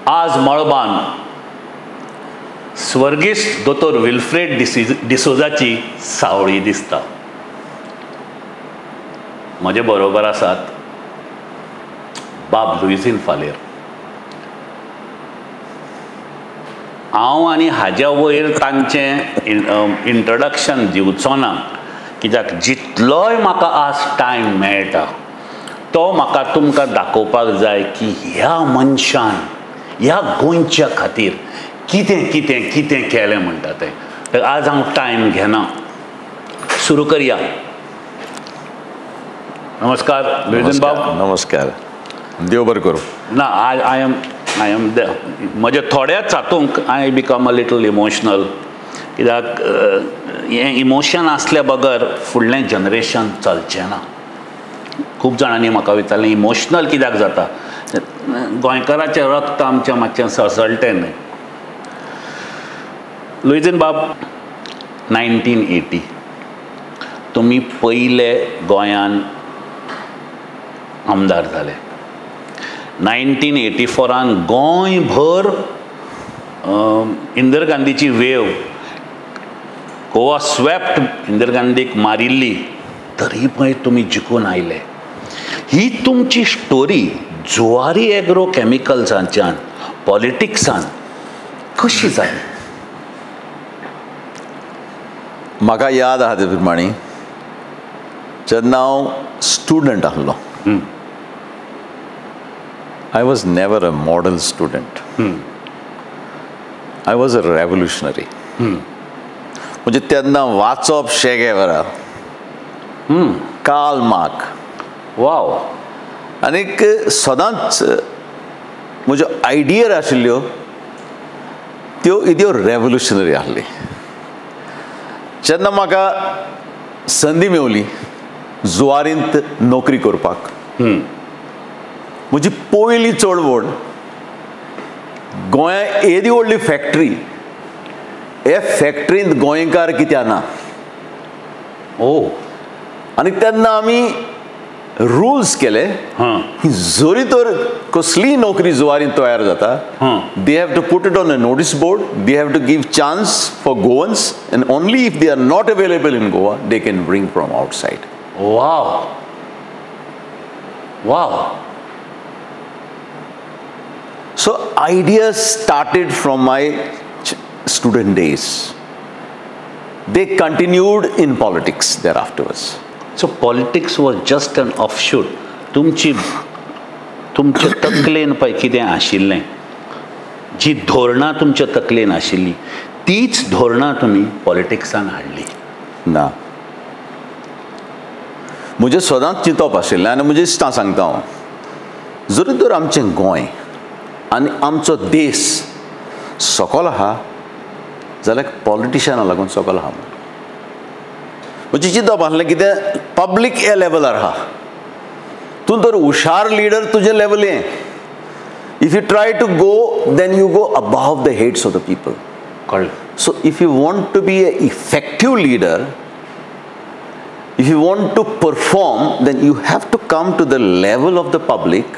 आज मळबान स्वर्गीस्त दोतोर विल्फ्रेड डिसोजाची सावळी दिसता. म्हजे बरोबर आसात बाब लुईझीन फालेर. हांव आनी हाज्या वयर तांचें इंट्रोडक्शन दिवचो ना, कित्याक जितलोय म्हाका आज टायम मेळटा तो म्हाका तुमकां दाखोवपाक जाय की ह्या मनशान ह्या गोंयच्या खातीर कितें कितें कितें केलें म्हणटा तें. तर आज हांव टायम घेना, सुरू करया. नमस्कार लुईझीन बाब. नमस्कार, देव बरें करूं. ना, I am म्हज्या थोड्याच हातूंक I become a little emotional, कित्याक हें इमोशन आसल्या बगर फुडलें जनरेशन चलचें ना. खूब जाणांनी म्हाका विचारलें इमोशनल कित्याक जाता. गोंयकाराचें रक्त आमचें मातशें सळसळटें न्हय. लुईझीन बाब, 1980 तुमी पयले गोंयान आमदार जाले. 1984 गोंयभर इंदिरा गांधीची वेव, गोवा स्वेप्ट इंदिरा गांधीक मारिल्ली, तरी पळय तुमी जिखून आयले. ही तुमची स्टोरी जुवारी एग्रो केमिकल्सांच्यान पॉलिटिक्सान कशी जाली? म्हाका याद आहा ते प्रमाणे जेन्ना हांव स्टुडंट आसलो, I was never a model student. I was a revolutionary. म्हणजे तेन्ना वाचप शेगे बरा, काल मार्क, वाव. आनीक सदांच म्हज्यो आयडिया आशिल्ल्यो त्यो इद्यो रेवोल्युशनरी आसली. जेन्ना म्हाका संदी मेवली जुवारींत नोकरी करपाक, म्हजी पयली चळवळ गोंया येदी व्हडली फॅक्टरी, हे फॅक्टरींत गोंयकार कित्याक ना? ओ, आनी तेन्ना आमी रुल्स केले की जरी तर कसलीय नोकरी जुवारींत तयार जाता, they have to put it on a notice board, they have to give chance for Goans, and only if they are not available in Goa they can bring from outside. Wow wow. So ideas started from my student days. They continued in politics thereafterwards. So politics was just an offshoot. तुमची तुमचे तकलेन पळय कितें आशिल्लें, जी धोरणां तुमच्या तकलेन आशिल्ली तीच धोरणां तुमी पॉलिटिक्सान हाडली ना. म्हजें सदांच चिंतप आशिल्लें आनी म्हजें इश्टां सांगता हांव, जरी तर आमचें गोंय आनी आमचो देश सकल आहा जाल्यार पॉलिटिशनाक लागून सकल आहा. म्हजें चिंतप आसलें कितें पब्लीक ह्या लेवलार आहा, तूं तर हुशार लिडर तुजें लेवल हें. If you try to go then you go above the heads of the people. कळ्ळें. So if you want to be a effective leader, if you want to perform, then you have to come to the level of the public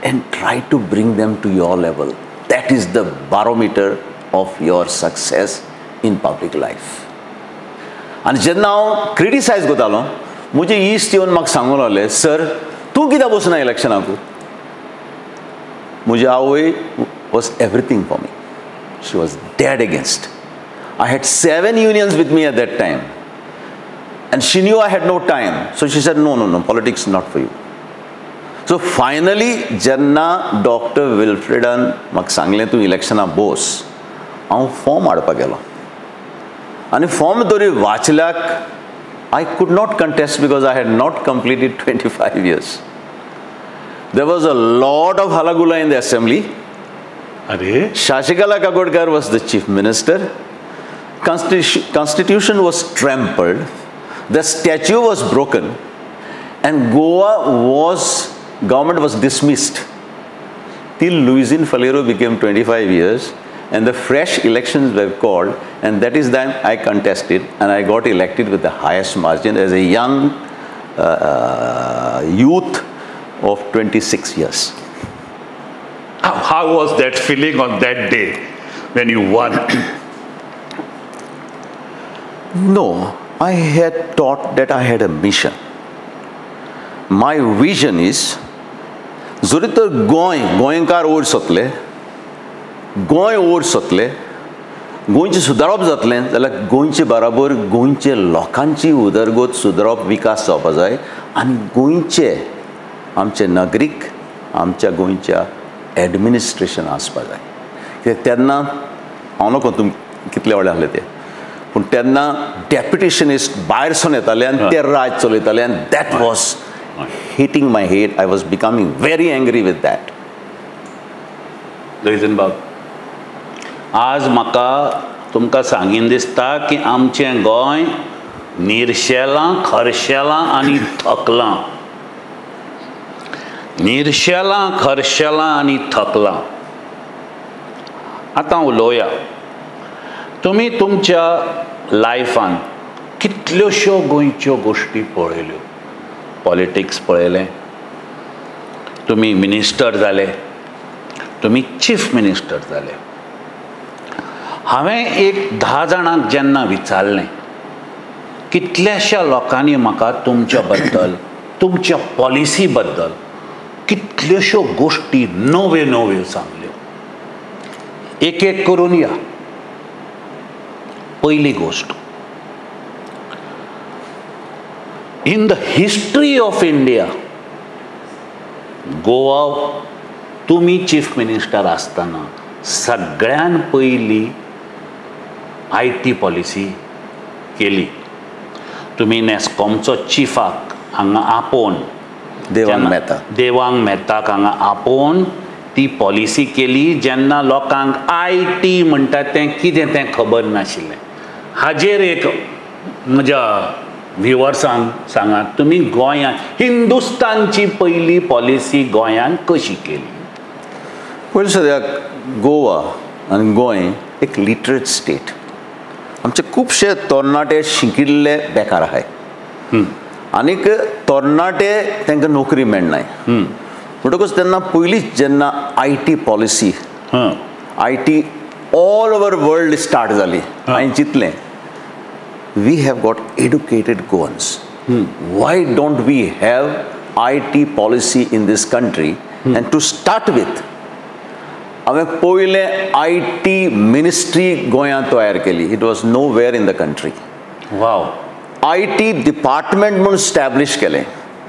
and try to bring them to your level. That is the barometer of your success in public life. आनी जेन्ना हांव criticise करतालो, म्हजे इश्ट येवन म्हाका सांगूंक लागले, सर तूं कित्याक बसना इलेक्शनाक? म्हजी आवय was everything for me. She was dead against. I had 7 unions with me at that time. And she knew I had no time. So she said, no, no, no, politics is not for you. So finally, जेन्ना doctor विल्फ्रेडान म्हाका सांगलें तूं इलेक्शनाक बोस, हांव form हाडपाक गेलो. आनी form तरी वाचल्याक I could not contest because I had not completed 25 years. There was a lot of halagula in the assembly. अरे, Shashikala Kakodkar was the chief minister. Constitution was trampled. The statue was broken, and Goa was government was dismissed till Luizinho Faleiro became 25 years, and the fresh elections were called, and that is then I contested and I got elected with the highest margin as a young youth of 26 years. How was that feeling on that day when you won? No, I had thought that I had a mission. My vision is, जरी तर गोंय गोंयकार वयर सरतले, गोंय वयर सरतले, गोंयचें सुदारप जातलें जाल्यार गोंयचे बराबर गोंयचे लोकांची उदरगत, सुदारप, विकास जावपा जाय आनी गोंयचे आमचे नागरीक आमच्या गोंयच्या एडमिनिस्ट्रेशन आसपा जाय. कित्याक तेन्ना हांव नको तुमी कितले व्हडले आसले ते, पूण तेन्ना डेप्युटेशनिस्ट भायर सून येताले आनी ते राज चलयताले आनी that was hitting my head. I was becoming very angry with that. Luizinho बाब, आज म्हाका तुमकां सांगीन दिसता की आमचें गोंय निर्शेलां, खर्शेलां आनी थकलां. निर्शेलां, खर्शेलां आनी थकलां. आतां उलोवया, तुमी तुमच्या लायफान कितल्योश्यो गोंयच्यो गोश्टी पळयल्यो. पॉलिटिक्स पळयलें, तुमी मिनिस्टर जाले, तुमी चीफ मिनिस्टर जाले. हांवें एक 10 जाणांक जेन्ना विचारलें, कितल्याश्या लोकांनी म्हाका तुमच्या बद्दल, तुमच्या पॉलिसी बद्दल कितल्योश्यो गोश्टी नव्यो नव्यो सांगल्यो. एक एक करून या. पयली गोश्ट, in the history of India, Goa तुमी चीफ मिनिस्टर आसतना सगळ्यान पयली IT policy केली. तुमी नॅस्कॉमचो चिफाक हांगा आपोवन, देवांग मेहता, देवांग मेहताक हांगा आपोवन ती पॉलिसी केली. जेन्ना लोकांक IT म्हणटा तें कितें तें खबर नाशिल्लें. हाजेर एक म्हज्या व्युवर्सांक सांगात, तुमी गोंयांत हिंदुस्तानची पयली पॉलिसी गोंयांत कशी केली? पयलीं सद्याक गोवा आनी गोंय एक लिटरेट स्टेट. आमचे खुबशे तरणाटे शिकिल्ले बेकार आहाय आनीक तरणाटे तांकां नोकरी मेळनाय. म्हणटकूच तेन्ना पयलींच जेन्ना IT policy, IT all over world start जाली, हांवें चिंतलें we have got educated Goans. Why don't we have IT policy in this country? And to start with, हांवें पयलें IT ministry गोंयांत तयार केली. It was nowhere in the country. Wow. IT department म्हूण स्टॅब्लिश केलें.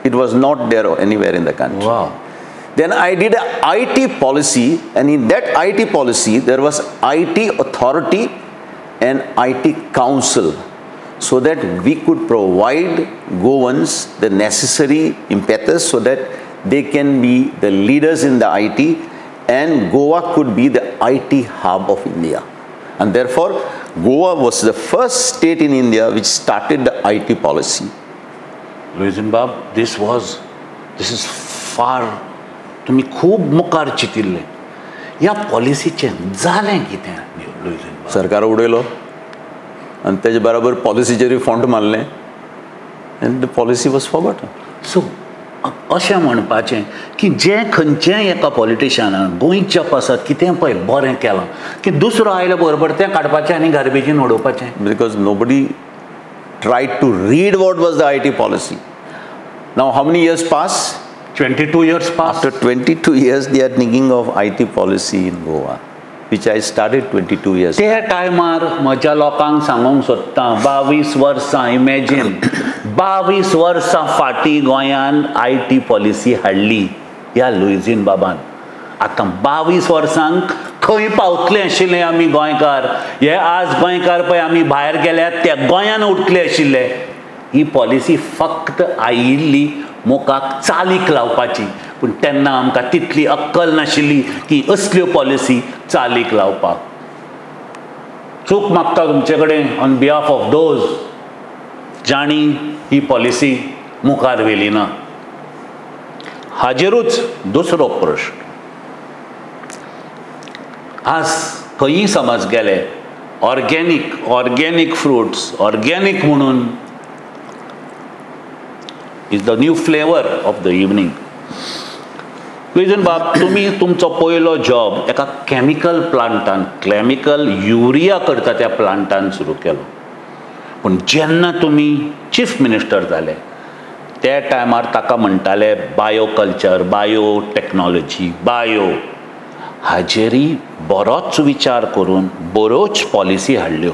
It was not there anywhere in the country. Wow. Then I did a IT policy, and in that IT policy there was IT authority and IT council, so that we could provide Goans the necessary impetus so that they can be the leaders in the IT, and Goa could be the IT hub of India. And therefore, Goa was the first state in India which started the IT policy. Luizinho Bab, this is far, तुमी खूब मुखार चितिल्लें. ह्या पॉलिसीचें जालें कितें लुईझिन बाब? सरकार उडयलो आनी तेजे बराबर पॉलिसीचेरूय फोंट मारलें and the policy was forgotten. So अशें म्हणपाचें की जें खंयचेंय एका पॉलिटिशनान गोंयच्या पासत कितें पळय बरें केलां की दुसरो आयले बरोबर तें काडपाचें आनी गार्बेजीन उडोवपाचें. Because nobody tried to read what was the IT policy. Now how many years pass? 22 years pass. After 22 years they are thinking of IT policy in Goa, which I started 22 years. त्या टायमार म्हज्या लोकांक सांगूंक सोदता, 22 वर्सां, imagine 22 वर्सां फाटीं गोंयान IT policy हाडली ह्या लुईझिन बाबान. आतां 22 वर्सांक खंय पावतले आशिल्ले आमी गोंयकार? हे आज गोंयकार पळय आमी भायर गेल्यात त्या गोंयान उरतले आशिल्ले. ही पॉलिसी फक्त आयिल्ली मोकाक चालीक लावपाची, पूण तेन्ना आमकां तितली अक्कल नाशिल्ली की असल्यो पॉलिसी चालीक लावपाक. चूक मागता तुमचे कडेन ऑन बिहाफ ऑफ those जांणी ही पॉलिसी मुखार व्हेली ना. हाजेरूच दुसरो प्रश्न, आज खंयी समज गेले ऑर्गेनीक, ऑर्गेनीक फ्रुट्स, ऑर्गेनीक म्हणून is the new flavour of the evening. Luizinho बाब, तुमी तुमचो पयलो जॉब एका कॅमिकल प्लांटान, कॅमिकल युरिया करता त्या प्लांटान सुरू केलो. पूण जेन्ना तुमी चीफ मिनिस्टर जाले त्या टायमार ताका म्हणटाले bio culture, bio technology, bio, हाजेरय बरोच विचार करून बऱ्योच पॉलिसी हाडल्यो.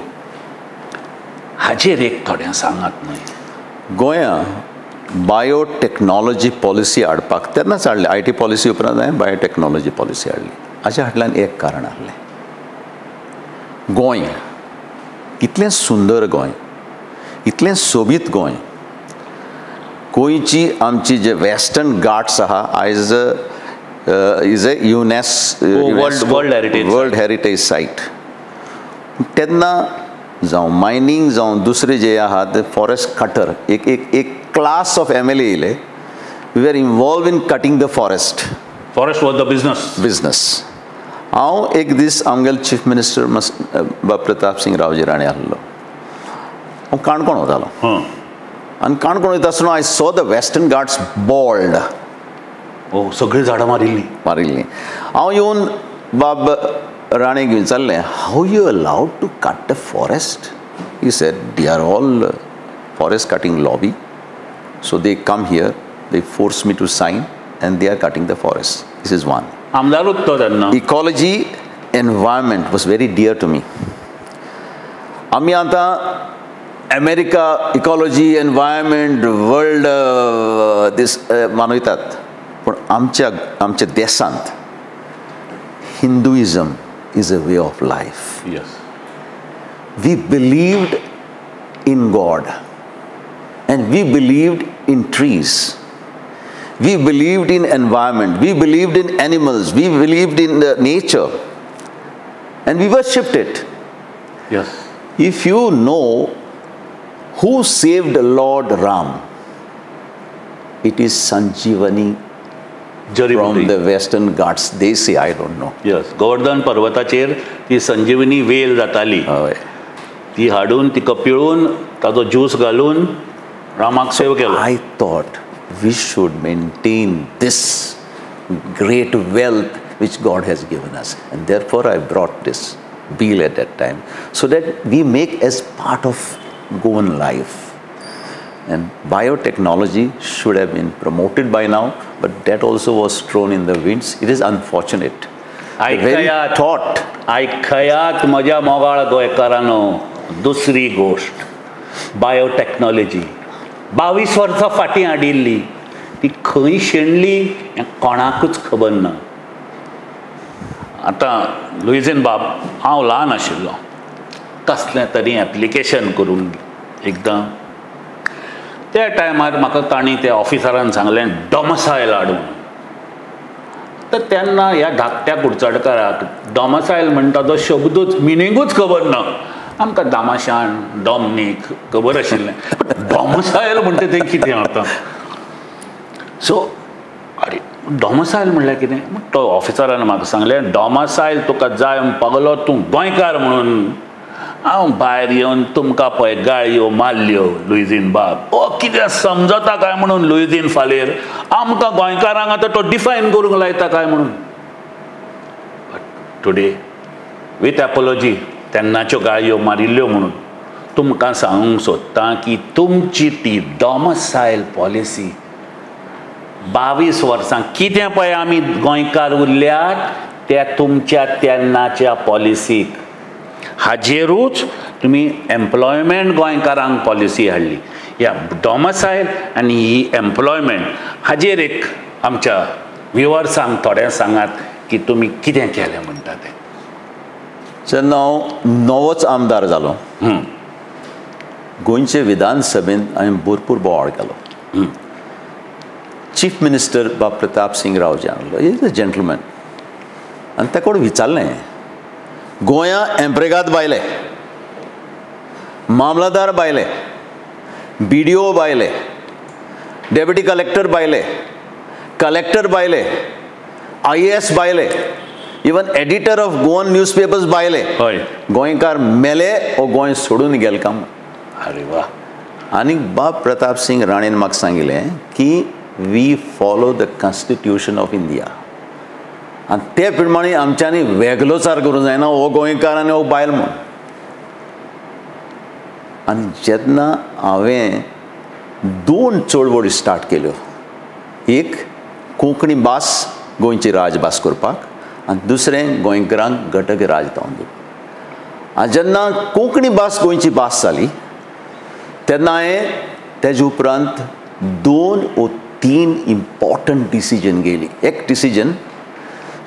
हाजेर एक थोडें सांगात न्हय. गोंया बायोटॅक्नॉलॉजी पॉलिसी हाडपाक तेन्नाच हाडली. I T policy उपरांत हांवें बायोटॅक्नॉलॉजी पॉलिसी हाडली. हाच्या फाटल्यान एक कारण आहलें, गोंय इतलें सुंदर, गोंय इतलें सोबीत, गोंय गोंयची आमची जे वेस्टर्न घाट्स आहा आयज is a world world heritage site. तेन्ना जावं मायनींग जावं दुसरे जे आहा ते फॉरेस्ट कटर, एक एक एक class of M L A येयले, we are involve in cutting the forest. Forest was the business. Business. हांव एक दीस आमगेलो चीफ मिनिस्टर बाब प्रताप सिंग रावजी राणे आहलो, हांव काणकोण वतालो आनी काणकोण वयता आसतना I saw the Western Ghats bald. ओ, सगळीं झाडां मारिल्लीं मारिल्लीं. हांव येवन बाब राणेक विचारलें, how you allowed to cut the forest? He said they are all forest cutting lobby, so they come here, they force me to sign and they are cutting the forest. This is one. आमदारूच तो तेन्ना. Ecology, environment was very dear to me. आमी आतां America ecology, environment, world दीस मनयतात, पूण आमच्या आमच्या देशांत Hinduism is a way of life. Yes. We believed in God and we believed in trees. We believed in environment. We believed in animals. We believed in the nature. And we worshipped it. Yes. If you know who saved Lord Ram, it is Sanjeevani from the Western Ghats. They say, I don't know. Yes. Govardhan पर्वताचेर ती संजीवनी वेल जाताली, ती हाडून तिका पिळून ताजो juice घालून रामाक save केलो. I thought we should maintain this great wealth which God has given us, and therefore I brought this bill at that time so that we make as part of Goan life. And biotechnology should have been promoted by now, but that also was thrown in the winds. It is unfortunate. Very thought. आयकयात म्हज्या मोगाळ गोंयकारांनो, दुसरी गोश्ट बायोटॅक्नॉलॉजी 22 वर्सां फाटीं हाडिल्ली, ती खंय शेणली हें कोणाकूच खबर ना. आतां लुईझीन बाब, हांव ल्हान आशिल्लो, कसलें तरी एप्लिकेशन करूंक एकदां त्या टायमार म्हाका तांणी त्या ऑफिसरान सांगलें डॉमसायल हाडून. तर तेन्ना ह्या धाकट्या कुडचडकाराक डॉमसायल म्हणटा तो शब्दूच, मिनिंगूच खबर ना. आमकां दामाशान, डॉमनीक खबर आशिल्लें, डॉमसायल म्हणटा तें कितें आतां. सो अरे डॉमसायल म्हणल्यार कितें? तो ऑफिसरान म्हाका सांगलें डॉमसायल तुका जाय पागलो, तूं गोंयकार म्हणून. हांव भायर येवन तुमकां पळय गाळयो मारल्यो लुईझीन बाब, ओ कितें समजता काय म्हणून लुईझीन फालेर आमकां गोंयकारांक आतां तो डिफायन करूंक लायता काय म्हणून. बट टुडे वीथ एपोलॉजी, तेन्नाच्यो गाळयो मारिल्ल्यो म्हणून तुमकां सांगूंक सोदता की तुमची ती डॉमसायल पॉलिसी 22 वर्सां कितें पळय आमी गोंयकार उरल्यात त्या तुमच्या तेन्नाच्या पॉलिसीक. हाजेरूच तुमी एम्प्लॉयमेंट गोंयकारांक पॉलिसी हाडली. ह्या डॉमसायल आनी ही एम्प्लॉयमेंट हाजेर एक आमच्या व्युवर्सांक थोडें सांगात की तुमी कितें केलें म्हणटा तें. जेन्ना हांव नवोच आमदार जालो, गोंयचे विधानसभेंत हांवें भरपूर बोवाळ केलो. चीफ मिनिस्टर बाब प्रताप सिंग रावजी आहलो, is a gentleman, आनी त्या कडेन विचारलें, गोंया एम्प्रेगाद बायले, मामलादार बायले, बी डी ओ बायले, डेप्युटी कलेक्टर बायले, कलेक्टर बायले, I A S बायले, even editor of Goan newspapers बायले, गोंयकार मेले ओ गोंय सोडून गेले काम. अरे वा. आनी बाब प्रताप सिंग राणेन म्हाका सांगिल्लें की we follow the constitution of India. आनी ते प्रमाणे आमच्यांनी वेगळोचार करूंक जायना, हो गोंयकार आनी हो बायल म्हूण. आनी जेन्ना हांवें दोन चळवळी स्टार्ट केल्यो, एक कोंकणी भास गोंयची राजभास करपाक आनी दुसरें गोंयकारांक घटक राज जावन दिवपाक. आनी जेन्ना कोंकणी भास गोंयची भास जाली तेन्ना हांवें तेजे उपरांत 2 or 3 important decision घेयली. एक डिसिजन,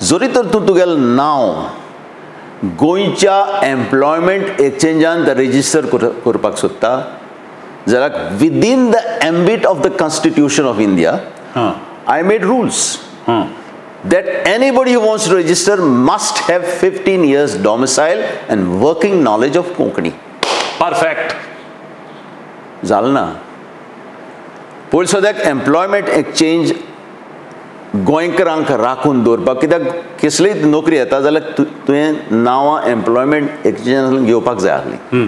जरी तर तूं तुगेलें नांव गोंयच्या एम्प्लॉयमेंट एक्सचेंजान रजिस्टर करपाक सोदता जाल्यार within the ambit of the constitution of India I made rules that anybody who wants to register must have 15 years domicile and working knowledge of Konkani. Perfect. जालें ना. पयलीं सद्याक एम्प्लॉयमेंट एक्सचेंज गोंयकारांक राखून दवरपाक, कित्याक कसलीय नोकरी येता जाल्यार तुवें नांवां एम्प्लॉयमेंट एक्सचेंजांतल्यान घेवपाक जाय आसलीं.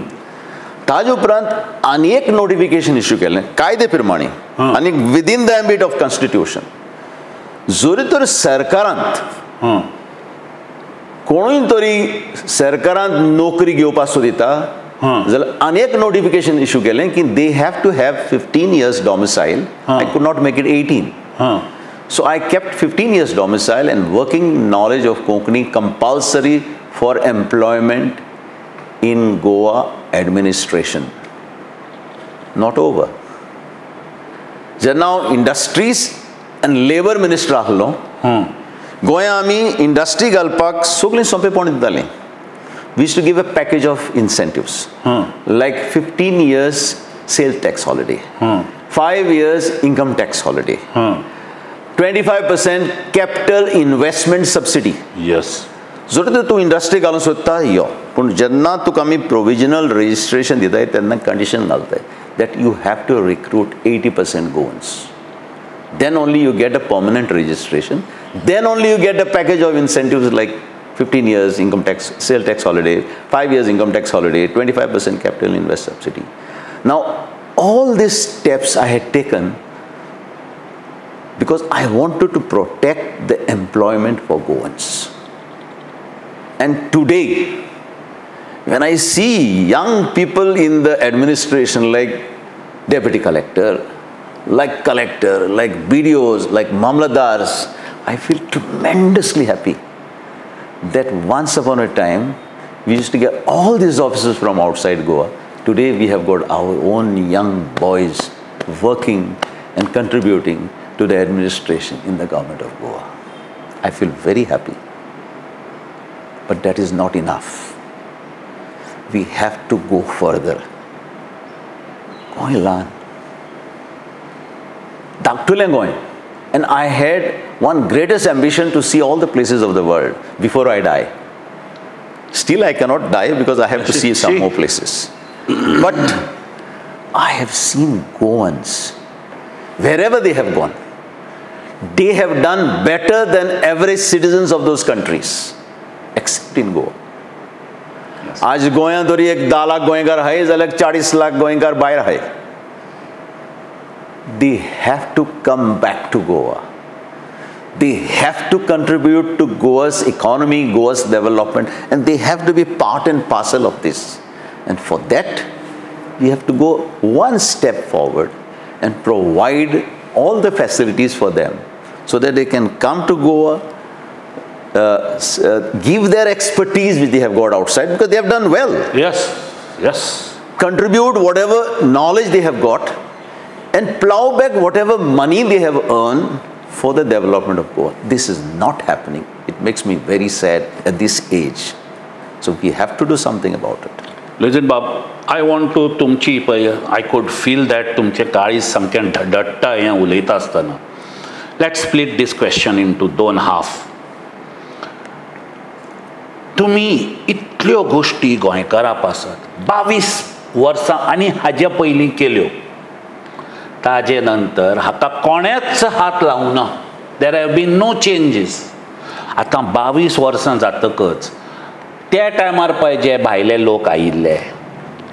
ताजे उपरांत आनी एक नोटिफिकेशन इश्यू केलें कायदे प्रमाणे आनी within the ambit of constitution, जरी तर सरकारांत कोणूय तरी सरकारांत नोकरी घेवपाक सोदिता जाल्यार आनी एक नोटिफिकेशन इश्यू केलें की they have to have 15 years domicile. I could not make it 18. So I kept 15 years domicile and working knowledge of Konkani compulsory for employment in Goa administration. Not over. जेन्ना हांव industries आनी labour minister आसलो, गोंया आमी industry घालपाक सगळीं सोंपेपण दितालीं. We used to give a package of incentives like 15 years sales tax holiday, 5 years income tax holiday, 25% capital investment subsidy. Yes. जर तर तूं इंडस्ट्री घालूंक सोदता यो, पूण जेन्ना तुका आमी प्रोविजनल रजिस्ट्रेशन दिताय तेन्ना कंडिशन घालताय that you have to recruit 80% Goans. Then only you get a permanent registration. Then only you get a package of incentives like 15 years income tax, sale tax holiday, 5 years income tax holiday, 25% capital invest subsidy. Now, all these steps I had taken because I wanted to protect the employment for Goans. And today, when I see young people in the administration like deputy collector, like collector, like BDOs, like Mamlatdars, I feel tremendously happy that once upon a time, we used to get all these officers from outside Goa. Today, we have got our own young boys working and contributing to the administration in the government of Goa. I feel very happy. But that is not enough. We have to go further. Goa ल्हान, धाकटुलें Goa. And I had one greatest ambition to see all the places of the world before I die. Still I cannot die because I have to see some more places. But I have seen Goans, wherever they have gone, they have done better than average citizens of those countries, except in Goa. Yes. आज गोंयांत तरी एक 10 लाख गोंयकार आहाय जाल्यार 40 लाख गोंयकार भायर आहाय. They have to come back to Goa. They have to contribute to Goa's economy, Goa's development, and they have to be part and parcel of this. And for that, we have to go one step forward and provide all the facilities for them so that they can come to Goa, give their expertise which they have got outside, because they have done well. Yes, yes. Contribute whatever knowledge they have got and plow back whatever money they have earned for the development of Goa. This is not happening. It makes me very sad at this age. So we have to do something about it. Listen, Bob, I want to तुमची पळय, I could feel that तुमचे काळीज सामकें धडधडटा हें उलयता आसतना. Let's split this question into दोन half. तुमी इतल्यो गोश्टी गोंयकारां पासत 22 वर्सां आनी हाजे पयलीं केल्यो, ताजे नंतर हाका कोणेच हात लावना. There have been no changes. आतां 22 वर्सां जातकच त्या टायमार पळय जे भायले लोक आयिल्ले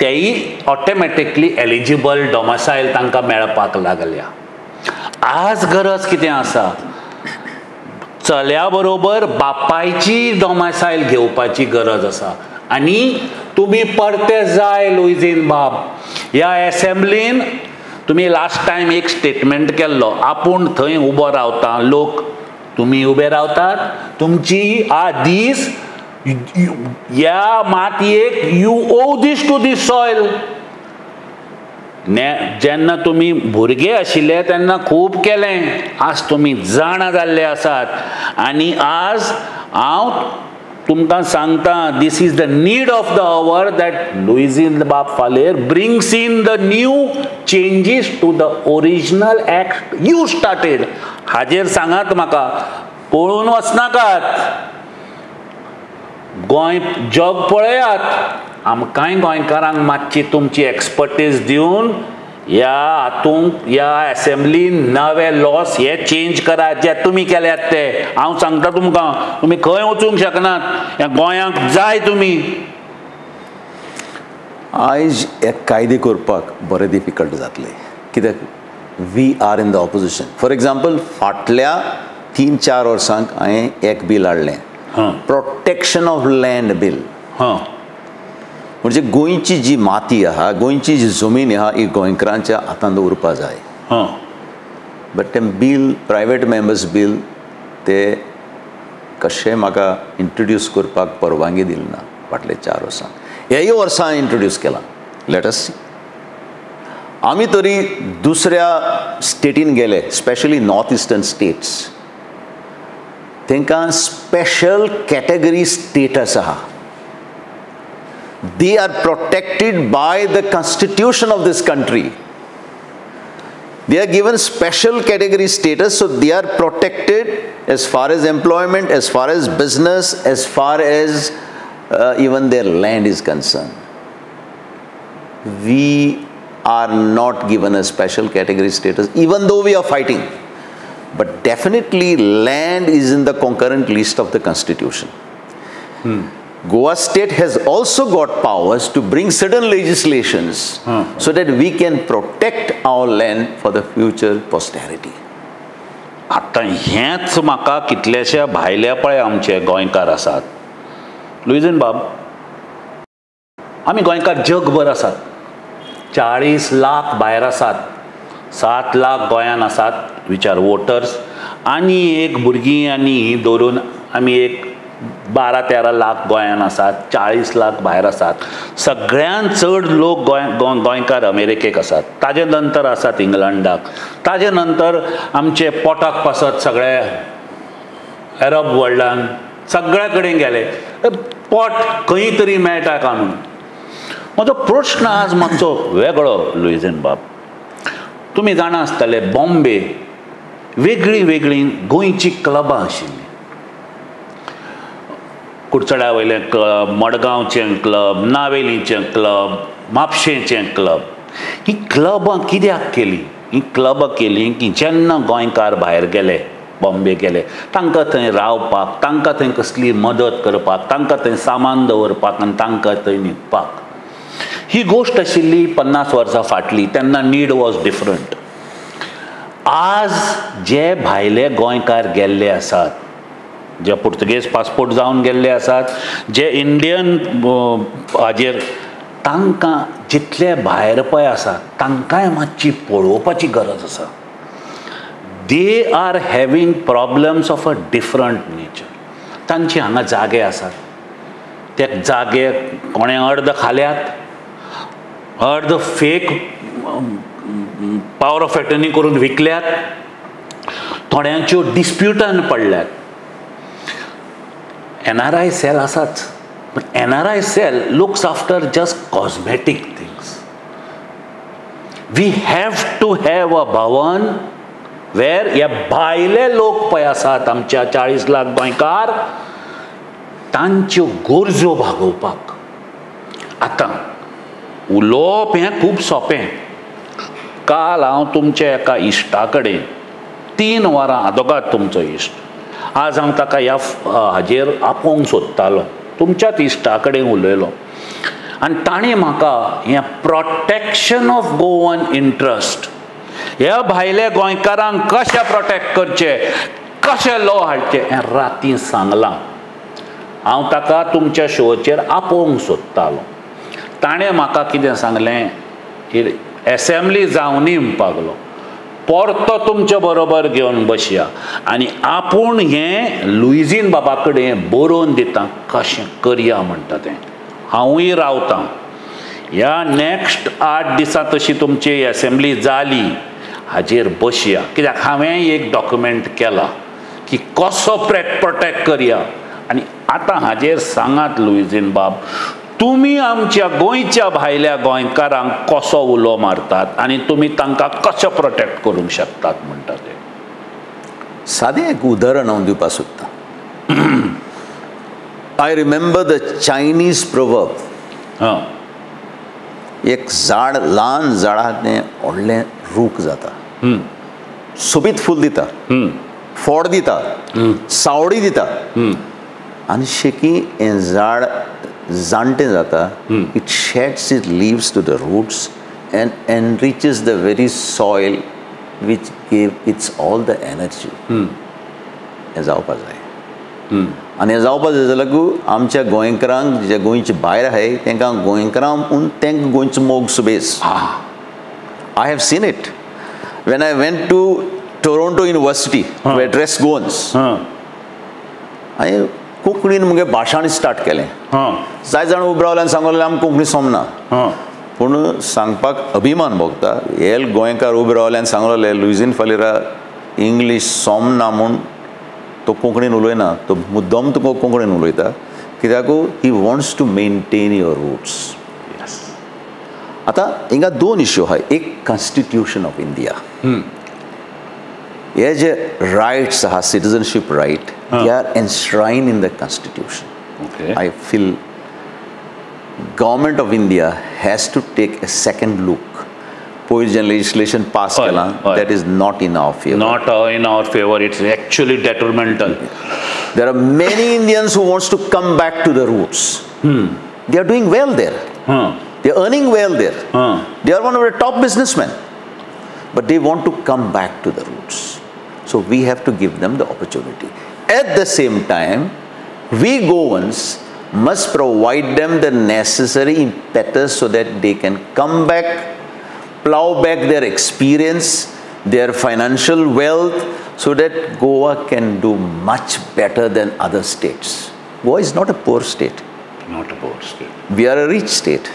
तेय ऑटोमॅटिकली एलिजिबल डॉमसायल तांकां मेळपाक लागल्या. आज गरज कितें आसा, चल्या बरोबर बापायची डोमासायल घेवपाची गरज आसा. आनी तुमी परते जाय लुईझीन बाब, ह्या एसेंब्लीन तुमी लास्ट टायम एक स्टेटमेंट केल्लो, आपूण थंय उबो रावता, लोक तुमी उबे रावतात, तुमची आ दीस ह्या मातयेक you owe this to this soil. जेन्ना तुमी भुरगे आशिल्ले तेन्ना खूब केलें, आज तुमी जाणा जाल्ले आसात. आनी आज हांव तुमकां सांगता, this is the need of the hour that Luizinho Bab Faleiro brings in the new changes to the original act you started. हाजेर सांगात म्हाका, पळून वचनाकात, गोंय जग पळयात, आमकांय गोंयकारांक मातशी तुमची एक्सपर्टीज दिवन ह्या हातूंत ह्या एसेंब्लीन नवे लॉस हे चेंज करात जे तुमी केल्यात ते. हांव सांगता तुमकां, तुमी खंय वचूंक शकनात, ह्या गोंयांक जाय तुमी. आयज एक कायदे करपाक बरें डिफिकल्ट जातलें, कित्याक we are in the opposition. For example, फाटल्या 3-4 वर्सांक हांवें एक बील हाडलें, प्रोटेक्शन ऑफ लँड बील. म्हणजे गोंयची जी माती आहा, गोंयची जी जमीन आहा, ही गोंयकारांच्या हातांत उरपा जाय. बट तें बील, प्रायवेट मेंबर्स बील, ते कशें म्हाका इंट्रोड्यूस करपाक परवानगी दिली ना फाटले 4 वर्सां. ह्याय वर्सां इंट्रोड्यूस केलां, let us सी. आमी तरी दुसऱ्या स्टेटीन गेले, स्पेशली नॉर्थ इस्टर्न स्टेट्स, तांकां स्पेशल कॅटेगरी स्टेटस आहा. They are protected by the constitution of this country. They are given special category status, so they are protected as far as employment, as far as business, as far as even their land is concerned. We are not given a special category status, even though we are fighting. But definitely land is in the concurrent list of the constitution. Goa state has also got powers to bring certain legislations so that we can protect our land for the future posterity. आतां हेंच म्हाका कितलेशे भायले पळय आमचे गोंयकार आसात. लुईझीन बाब, आमी गोंयकार जगभर आसात, 40 लाख भायर आसात, 7 लाख गोंयान आसात, विचार वोटर्स, आनी एक भुरगीं आनी ही दवरून आमी एक 12-13 लाख गोंयान आसात, 40 लाख भायर आसात. सगळ्यांत चड लोक गोंयकार अमेरिकेक आसात, ताजे नंतर आसात इंग्लंडाक, ताजे नंतर आमचे पोटाक पासत सगळे अरब वर्ल्डान सगळ्या कडेन गेले, पोट खंय तरी मेळटा काय म्हणून. म्हजो प्रश्न आज मातसो वेगळो लुईझीन बाब, तुमी जाणा आसतले बॉम्बे वेगळीं वेगळीं गोंयचीं क्लबां आशिल्लीं, कुडचड्या वयलें क्लब, मडगांवचें क्लब, नावेलीचें क्लब, म्हापशेंचें क्लब. ही क्लबां कित्याक केलीं? ही क्लबां केलीं की जेन्ना गोंयकार भायर गेले, बॉम्बे गेले, तांकां थंय रावपाक, तांकां थंय कसली मदत करपाक, तांकां थंय सामान दवरपाक आनी तांकां थंय न्हिदपाक. ही गोश्ट आशिल्ली 50 वर्सां फाटली, तेन्ना नीड वॉज डिफरंट. आज जे भायले गोंयकार गेल्ले आसात, जे पुर्तुगेज पासपोर्ट जावन गेल्ले आसात, जे इंडियन हाजेर, तांकां जितले भायर पळय आसा तांकांय मातशी पळोवपाची गरज आसा. They are having problems of a different nature. तांचे हांगा जागे आसात, ते जागे कोणें अर्द खाल्यात, अर्द फेक पावर ऑफ एटर्नी करून विकल्यात, थोड्यांच्यो डिस्प्युटान पडल्यात. NRI cell आसाच, पण NRI cell looks after just cosmetic things. We have to have a Bhavan where ह्या भायले लोक पळय आसात आमच्या 40 लाख गोंयकार, तांच्यो गरजो भागोवपाक. आतां उलोवप हें खूब सोंपें. काल हांव तुमच्या एका इश्टा कडेन 3 वरां, आदोगाद तुमचो इश्ट, आज हांव ताका ह्या हाजेर आपोवंक सोदतालो, तुमच्याच इश्टा कडेन उलयलो आनी ताणें म्हाका हें प्रोटेक्शन ऑफ गोवन इंट्रस्ट, ह्या भायल्या गोंयकारांक कशें प्रोटेक्ट करचें, कशें लॉ हाडचें हें राती सांगलां. हांव ताका तुमच्या शोचेर आपोवंक सोदतालो. ताणें म्हाका कितें सांगलें, एसेंब्ली जावनी म्हणपाक परतो तुमचे बरोबर घेवन बसया आनी आपूण हें लुईझीन बाबा कडेन बरोवन दिता कशें करया म्हणटा तें. हांवूय रावतां ह्या नॅक्स्ट 8 दिसां तशी तुमची एसेंब्ली जाली हाजेर बसया, कित्याक हांवें एक डॉक्युमेंट केला की कसो प्रोटेक्ट करया. आनी आतां हाजेर सांगात लुईझीन बाब, तुमी आमच्या गोंयच्या भायल्या गोंयकारांक कसो उलो मारतात आनी तुमी तांकां कशें प्रोटेक्ट करूंक शकतात म्हणटा तें. सादें एक उदाहरण हांव दिवपाक सोदतां. I remember the Chinese proverb. हां, एक झाड, ल्हान झाडा तें व्हडलें रूख जाता, सोबीत फूल दिता, फोड दिता, सावळी दिता, आनी शेकी हें झाड जाणटें जाता, it sheds its leaves to the roots and enriches the very soil which gave its all the energy. हें जावपा जाय. आनी हें जावपा जाय जाल्यार आमच्या गोंयकारांक जे गोंयचे भायर आहाय तांकां गोंयकारांक म्हूण तांकां गोंयचो मोग सुबेज. I have seen it when I went to Toronto University to address Goans. हांवें कोंकणीन मुगे भाशण स्टार्ट केलें. जाय जाण उबे रावले आनी सांगलें आमकां कोंकणी सोमना, पूण सांगपाक अभिमान भोगता. हे गोंयकार उबे रावले आनी सांगलें लुईझीन फालेरा इंग्लीश सोमना म्हूण तो कोंकणीन उलयना, तो मुद्दम तुका कोंकणीन उलयता, कित्याक he wants to maintain your roots. आतां हिंगा दोन इश्यू आहाय. एक कॉन्स्टिट्यूशन ऑफ इंडिया, हे जे रायट्स आहा citizenship right, they are enshrined in the constitution. I feel government of India has to take a second look. पयर जें लेजिस्लेशन पास केलां that is not in our favour. Not in our favour, it's actually detrimental. There are many Indians who wants to come back to the roots. They are doing well there, they are earning well there, they are one of the top businessmen, but they want to come back to the roots. So we have to give them the opportunity. At the same time, we Goans must provide them the necessary impetus so that they can come back, plow back their experience, their financial wealth, so that Goa can do much better than other states. Goa is not a poor state. Not a poor state. We are a rich state.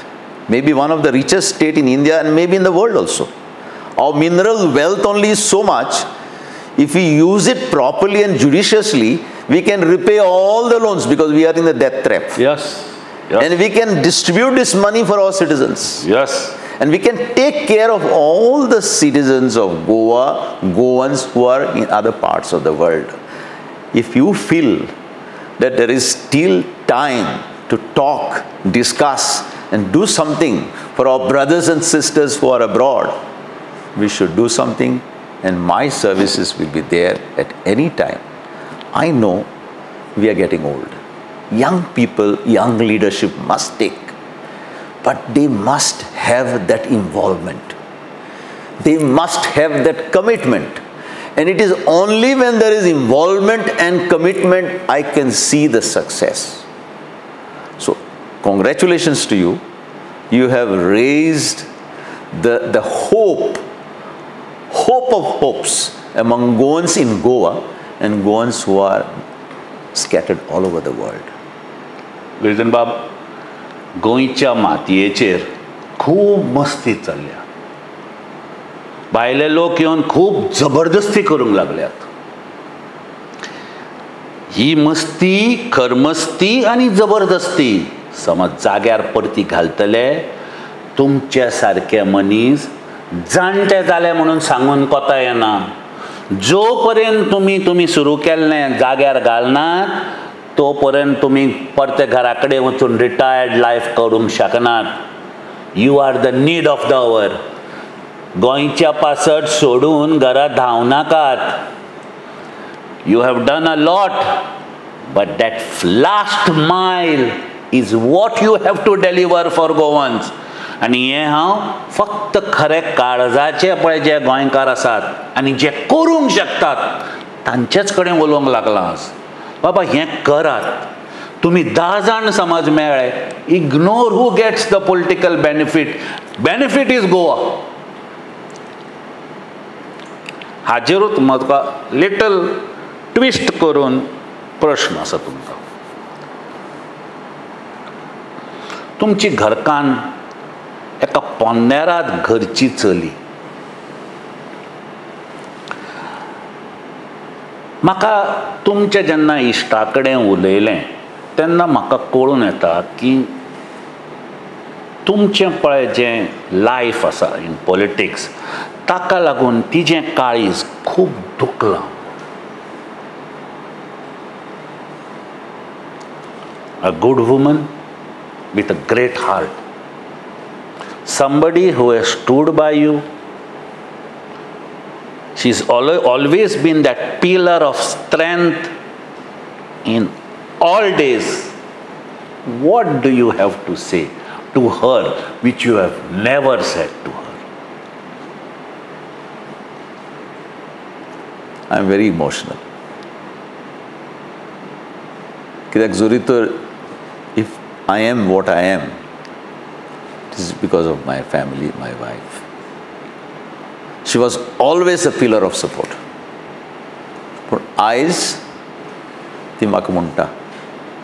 Maybe one of the richest state in India and maybe in the world also. Our mineral wealth only is so much. If we use it properly and judiciously, we can repay all the loans because we are in the debt trap. Yes. Yes. And we can distribute this money for our citizens. Yes. And we can take care of all the citizens of Goa, Goans who are in other parts of the world. If you feel that there is still time to talk, discuss, and do something for our brothers and sisters who are abroad, we should do something, and my services will be there at any time. I know we are getting old. Young people, young leadership must take, but they must have that involvement. They must have that commitment. And it is only when there is involvement and commitment I can see the success. So, congratulations to you. You have raised the hope of hopes among Goans in Goa and Goans who are scattered all over the world. Luizinho बाब, गोंयच्या मातयेचेर खूब मस्ती चल्ल्या. भायले लोक येवन खूब जबरदस्ती करूंक लागल्यात. ही मस्ती, खरमस्ती आनी जबरदस्ती समज जाग्यार परती घालतले तुमच्या सारके मनीस जाणटे जाले म्हणून सांगून कोता येना. जो पर्यंत तुमी सुरू केल्लें जाग्यार घालनात तो पर्यंत तुमी परते घरा कडेन वचून रिटायर्ड लायफ करूंक शकनात. You are the need of the hour. गोंयच्या पासत सोडून घरा धांवनाकात. You have done a lot, but that last mile is what you have to deliver for Goans. आनी हें हांव फक्त खरें काळजाचे पळय जे गोंयकार आसात आनी जे करूंक शकतात तांचेच कडेन उलोवंक लागलां आज. बाबा हें करात, तुमी 10 जाण समज मेळ्ळे, ignore who gets the political benefit, benefit is Goa. हाजेरूच म्हाका लिटल ट्विस्ट करून प्रश्न आसा तुमकां. तुमची घरकान्न एका पोन्नेरात घरची चली, म्हाका तुमचे जेन्ना इश्टा कडेन उलयलें तेन्ना म्हाका कळून येता की तुमचें पळय जें लायफ आसा इन पॉलिटिक्स ताका लागून तिजें काळीज खूब दुखलां. A good woman with a great heart, somebody who has stood by you. She's always been that pillar of strength in all days. What do you have to say to her which you have never said to her? I am very emotional. कित्याक जरी तर if I am what I am, it is because of my family, my wife. She was always a pillar of support. पूण आयज ती म्हाका म्हणटा,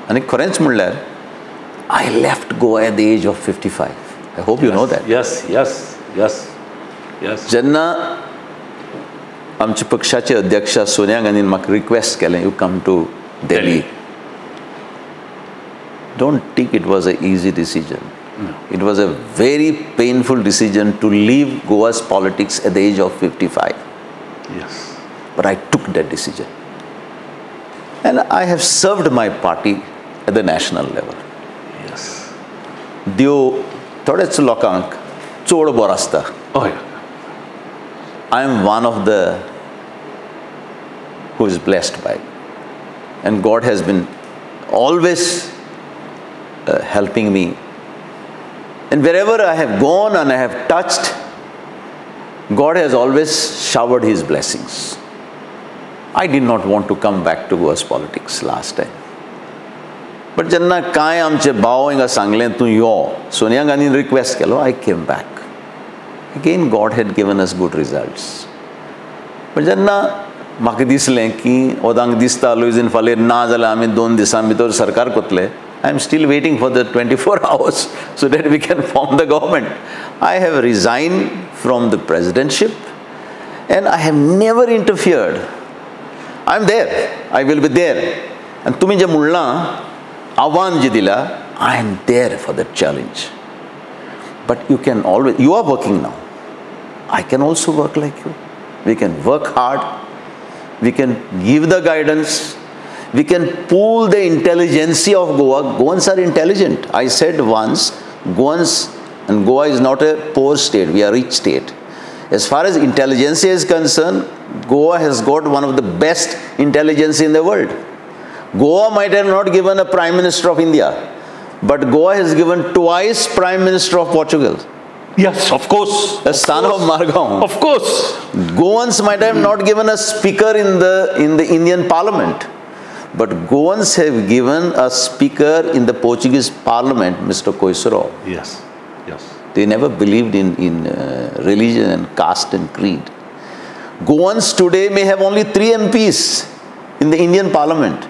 आनी खरेंच म्हणल्यार I left Goa at the age of 55. I hope you know that. Yes, yes, yes, yes. जेन्ना आमच्या पक्षाचे अध्यक्ष सोनिया गांधीन म्हाका रिक्वेस्ट केलें, you come to Delhi. Don't think it was an easy decision. No. It was a very painful decision to leave Goa's politics at the age of 55. Yes. But I took that decision. And I have served my party at the national level. Yes. देव थोडेच लोकांक चड बरो आसता. हय. I am one of the who is blessed by it. And God has been always helping me. And wherever I have gone and I have touched, God has always showered His blessings. I did not want to come back to Goa's politics last time. But जेन्ना कांय आमचे भाव हिंगा सांगलें तूं यो, सोनिया गांधीन request केलो, I came back. Again God had given us good results. But जेन्ना म्हाका दिसलें की ओदांक दिसता लुईझीन फालेर ना जाल्यार आमी 2 दिसां भितर सरकार कोतले, I am still waiting for the 24 hours so that we can form the government. I have resigned from the presidentship and I have never interfered. I am there. I will be there. And तुमी जें म्हणलां आव्हान जें दिलां, I am there for that challenge. But you can always, you are working now. I can also work like you. We can work hard. We can give the guidance. We can pool the intelligentsia of Goa. Goans are intelligent. I said once, Goans and Goa is not a poor state, we are a rich state. As far as intelligentsia is concerned, Goa has got one of the best intelligence in the world. Goa might have not given a Prime Minister of India, but Goa has given twice Prime Minister of Portugal. Yes, of course. The son of Margao. Of course. Goans might have not given a speaker in the Indian Parliament, but Goans have given a speaker in the Portuguese Parliament, Mr. Coisuro. Yes, yes. They never believed in religion and caste and creed. Goans today may have only 3 MPs in the Indian Parliament,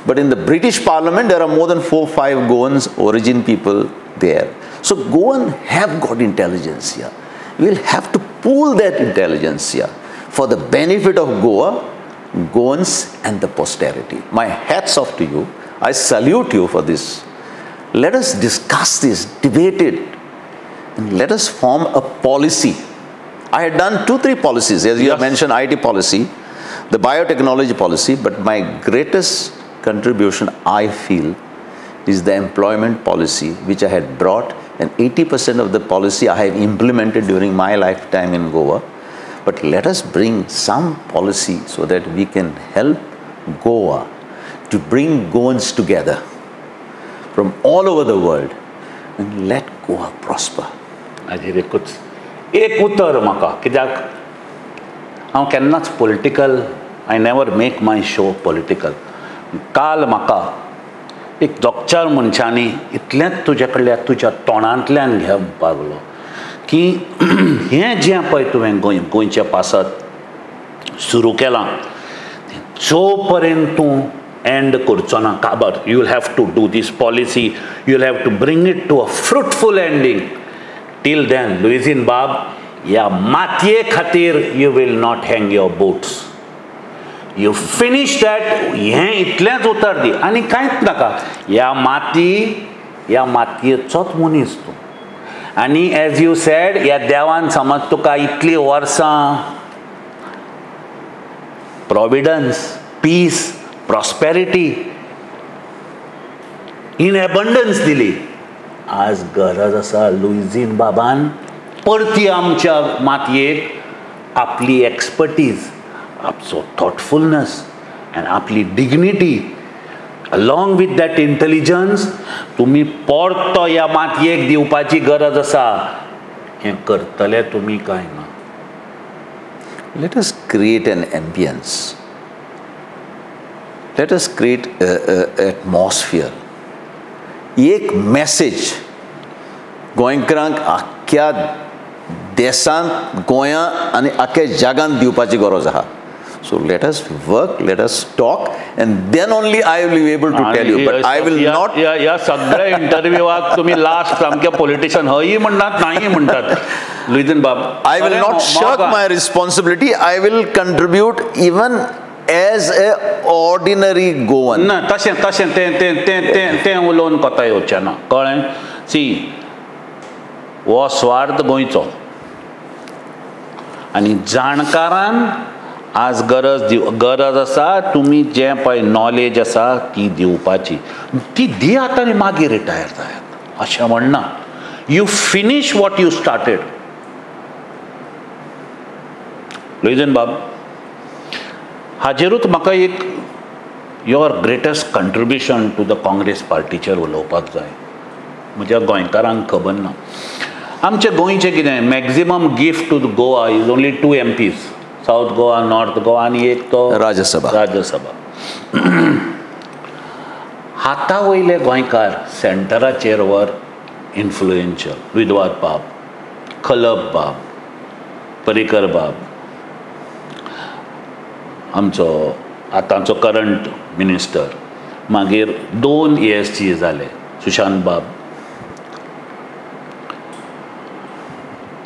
but in the British Parliament there are more than 4 or 5 Goans origin people there. So Goan have got intelligence here. We'll have to pool that intelligence here for the benefit of Goa, Goans and the posterity. My hats off to you. I salute you for this. Let us discuss this, debate it, and let us form a policy. I had done 2-3 policies, as you have mentioned, IT policy, the biotechnology policy, but my greatest contribution, I feel, is the employment policy, which I had brought, and 80% of the policy I have implemented during my lifetime in Goa. But let us bring some policy so that we can help Goa to bring Goans together from all over the world and let Goa prosper. हाजेर एकूच एक उतर म्हाका, कित्याक हांव केन्नाच political I never make my show political. काल म्हाका एक दोग-चार मनशांनी इतलेंच तुज्या कडल्यान तुज्या तोंडांतल्यान घेवपाक लागलो की हें जें पळय तुवें गोंयच्या पासत सुरू केलां, जो पर्यंत तूं एंड करचो ना काबर, you will have to do this policy, you will have to bring it to a fruitful ending. Till then Luizinho बाब, ह्या मातये खातीर you will not hang your boots. You finish that. हें इतलेंच उतर दी आनी कांयच नाका. ह्या माती, ह्या मातयेचोच मनीस तूं. आनी एज you said, ह्या देवान समज तुका इतलीं वर्सां providence, peace, prosperity in abundance दिली. आज गरज आसा लुईझीन बाबान परती आमच्या मातयेक आपली एक्सपर्टीज, आपचो थॉटफुलनेस आनी आपली dignity along with that intelligence तुमी परतो ह्या मातयेक दिवपाची गरज आसा. हें करतले तुमी काय ना? Let us create an ambience. Let us create an atmosphere. एक मॅसेज गोंयकारांक आख्ख्या देशांत, गोंया आनी आख्ख्या जगांत दिवपाची गरज आसा. So let us work, let us talk, and then only I will be able to tell you. But I will not. ह्या सगळ्या इंटरव्यूवाक तुमी लास्ट सामके पॉलिटिशियन हय म्हणटात, नाही म्हणटात. लुईझीन बाब, I will not shirk my responsibility. I will contribute even as a ordinary Goan. ना, तशें तशें तें तें तें तें तें उलोवन कोता येवचें ना, कळ्ळें? सी, हो स्वार्थ गोंयचो आनी जाणकारान आज गरज आसा तुमी जें पळय नॉलेज आसा ती दिवपाची. ती दियात आनी मागीर रिटायर जायात अशें म्हणना. You finish what you started. Luizinho बाब, हाजेरूच म्हाका एक your greatest contribution to the Congress पार्टीचेर उलोवपाक जाय. म्हज्या गोंयकारांक खबर ना आमचे गोंयचें कितें maximum gift to Goa is only 2 MPs, South Goa, North Goa आनी एक तो राज्यसभा. राज्यसभा. हाता वयले गोंयकार सेंटराचेर वर इन्फ्लुएन्शियल, विद्वाद बाब, खलप बाब, पर्रीकर बाब, आमचो आतांचो करंट मिनिस्टर, मागीर 2 ASG जाले, सुशांत बाब.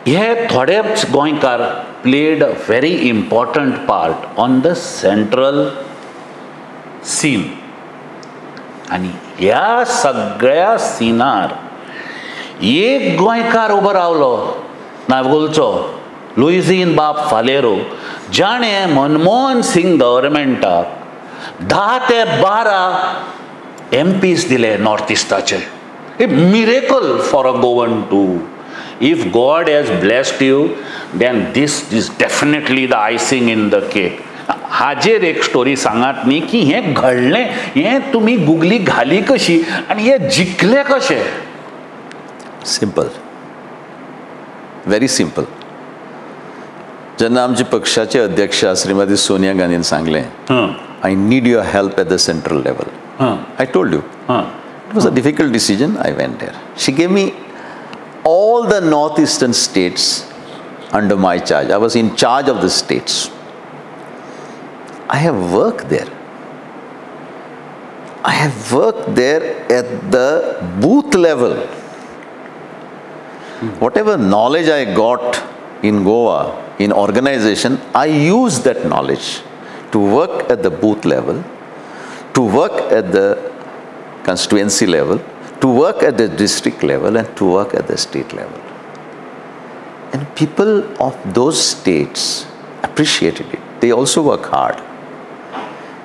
हे थोडेच गोंयकार played a very important part on the central scene. आनी ह्या सगळ्या सिनार एक गोंयकार उबो रावलो नागोलचो, लुईझीन बाब फालेरो, जाणें मनमोहन सिंग गव्हर्मेंटाक 10 ते 12 MPs दिले north इस्टाचे. A miracle for a Goan to. If God has blessed you, then this is definitely the icing in the cake. हाजेर एक स्टोरी सांगात न्ही की हें घडलें, हें तुमी गुगली घाली कशी आनी हें जिखलें कशें? Simple, very simple. जेन्ना आमचे पक्षाचे अध्यक्ष श्रीमती सोनिया गांधीन सांगलें, I need your help at the central level. I told you it was a difficult decision. I went there. She gave me all the northeastern states under my charge. I was in charge of the states. I have worked there. I have worked there at the booth level. Whatever knowledge I got in Goa, in organization, I used that knowledge to work at the booth level, to work at the constituency level, to work at the district level, and to work at the state level. And people of those states appreciated it. They also work hard.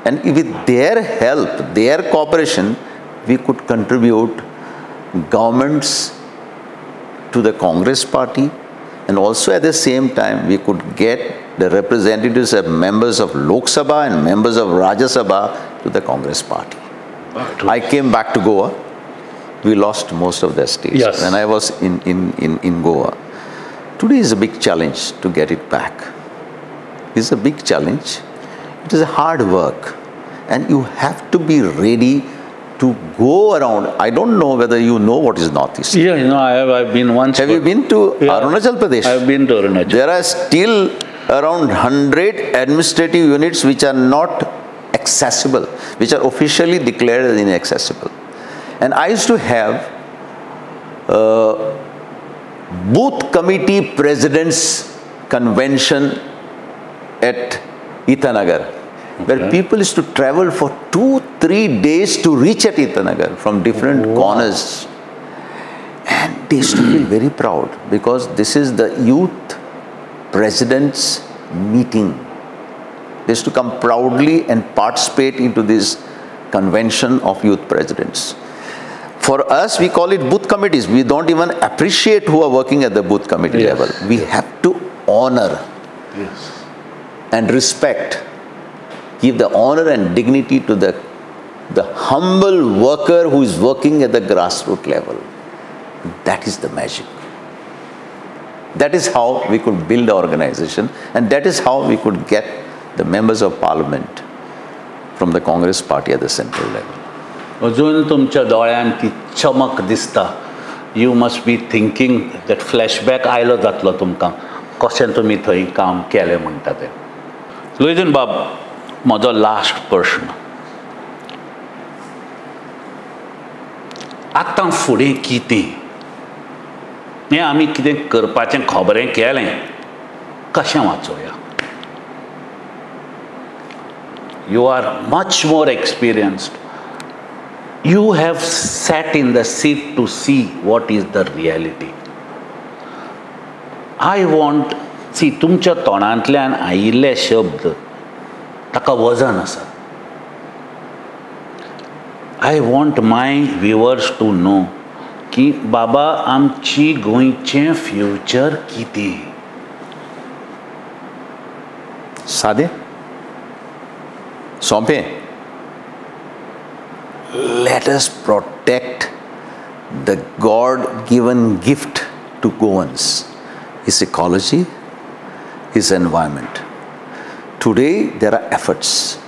And with their help, their cooperation, we could contribute governments to the Congress party, and also at the same time we could get the representatives of members of Lok Sabha and members of Rajya Sabha to the Congress party. I came back to Goa. We lost most of the states. Yes. When I was in Goa. Today is a big challenge to get it back. It's a big challenge. It is a hard work and you have to be ready to go around. I don't know whether you know what is Northeast. Yeah, you know, I've been once. Have you been to Arunachal Pradesh? I've been to Arunachal. There are still around 100 administrative units which are not accessible, which are officially declared as inaccessible. And I used to have booth committee presidents convention at Itanagar, where people used to travel for 2-3 days to reach at Itanagar from different corners. And they used to feel very proud because this is the youth presidents meeting. They used to come proudly and participate into this convention of youth presidents. For us, we call it booth committees. We don't even appreciate who are working at the booth committee level. We have to honor and respect, give the honor and dignity to the humble worker who is working at the grassroots level. That is the magic. That is how we could build the organization, and that is how we could get the members of parliament from the Congress party at the central level. अजून तुमच्या दोळ्यान ती चमक दिसता. You must be thinking that flashback आयलो जातलो तुमकां कशें तुमी थंय काम केलें म्हणटा तें. लुईझीन बाब, म्हजो लास्ट प्रश्न, आतां फुडें कितें? हें आमी कितें करपाचें खबरें केलें, कशें वाचोवया? You are much more experienced. You have sat in the seat to see what is the reality. I want, see, तुमच्या तोंडांतल्यान आयिल्ले शब्द ताका वजन आसा. I want my viewers to know की बाबा आमची गोंयचें फ्युचर कितें? सादें सोंपें. Let us protect the God-given gift to Goans, his ecology, his environment. Today, there are efforts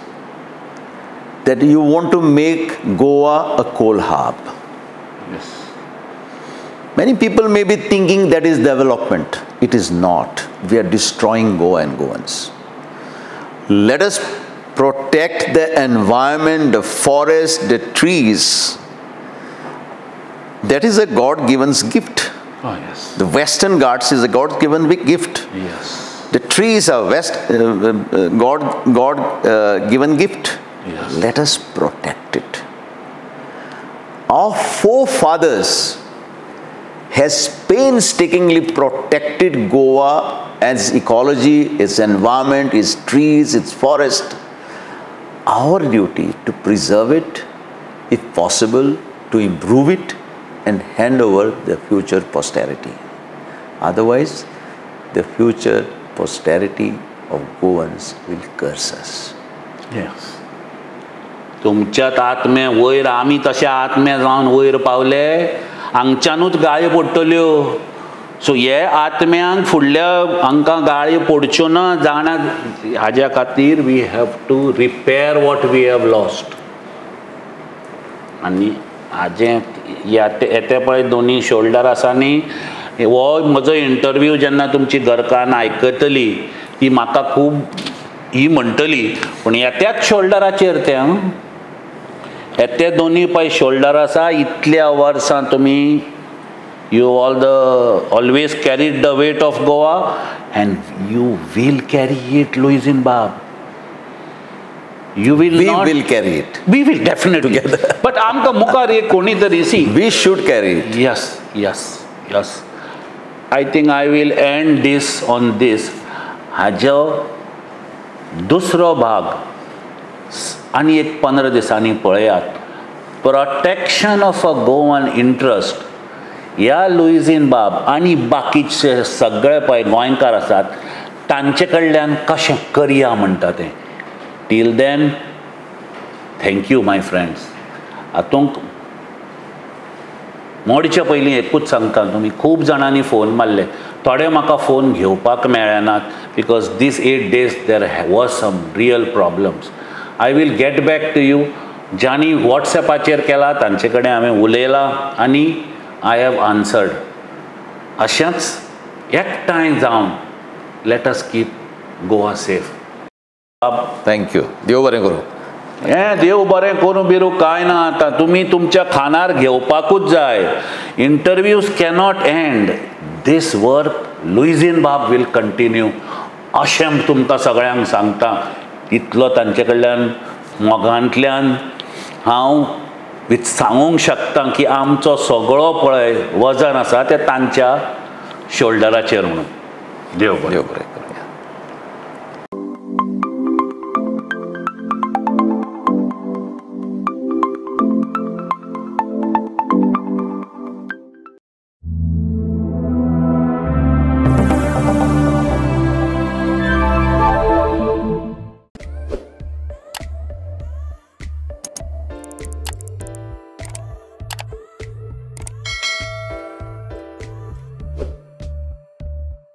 that you want to make Goa a coal hub. Yes. Many people may be thinking that is development. It is not. We are destroying Goa and Goans. Let us protect the environment, the forest, the trees. That is a God-given gift. Oh, yes. The Western Ghats is a God-given gift. Yes. The trees are God-given gift. Yes. Let us protect it. Our forefathers has painstakingly protected Goa as ecology, its environment, its trees, its forest. Our duty to preserve it, if possible, to improve it and hand over the future posterity. Otherwise, the future posterity of Goans will curse us. Yes. तुमच्यात आत्मे वयर आमी तशे आत्मे जावन वयर पावले हांगच्यानूच गाळयो पडटल्यो. सो हे आत्म्यांक फुडल्या हांकां गाळयो पडच्यो ना जाणा, हाज्या खातीर we have to repair what we have lost. आनी हाजें येते पळय दोनी शोल्डर आसा न्ही, हो म्हजो इंटरव्यू जेन्ना तुमची घरकान्न आयकतली ती म्हाका खूब ही म्हणटली, पूण येत्याच शोल्डराचेर तें येते दोनी पळय शोल्डर आसा. इतल्या वर्सां तुमी you all the always carried the weight of Goa and you will carry it, Luizinho Bab. You will we will carry it. We will definitely together. But आमकां मुखार एक कोणी तरी see we should carry it. Yes, yes, yes. I think I will end this on this. हाजो दुसरो भाग आनी एक 15 दिसांनी पळयात. Protection of a Goan interest ह्या लुईझीन बाब आनी बाकीचे सगळे पळय गोंयकार आसात तांचे कडल्यान कशें करया म्हणटा तें. Till then, thank you my friends. हातूंत मोडचे पयलीं एकूच सांगता, तुमी खूब जाणांनी फोन मारले, थोडे म्हाका फोन घेवपाक मेळ्ळे नात because these 8 days there was some real problems. I will get back to you. ज्यांनी वॉट्सएपाचेर केला तांचे कडेन हांवें उलयलां आनी I have answered. अशेंच एकठांय जावन let us keep Goa safe. Thank you. देव बरें करूं. हें देव बरें करूं बिरू कांय ना. आतां तुमी तुमच्या खानार घेवपाकूच जाय. Interviews cannot end. This work Luizinho बाब will continue अशें तुमकां सगळ्यांक सांगता. इतलो तांचे कडल्यान मोगांतल्यान हांव सांगूंक शकता की आमचो सगळो पळय वजन आसा तें तांच्या शोल्डराचेर म्हणून. देव बरें. देव बरें.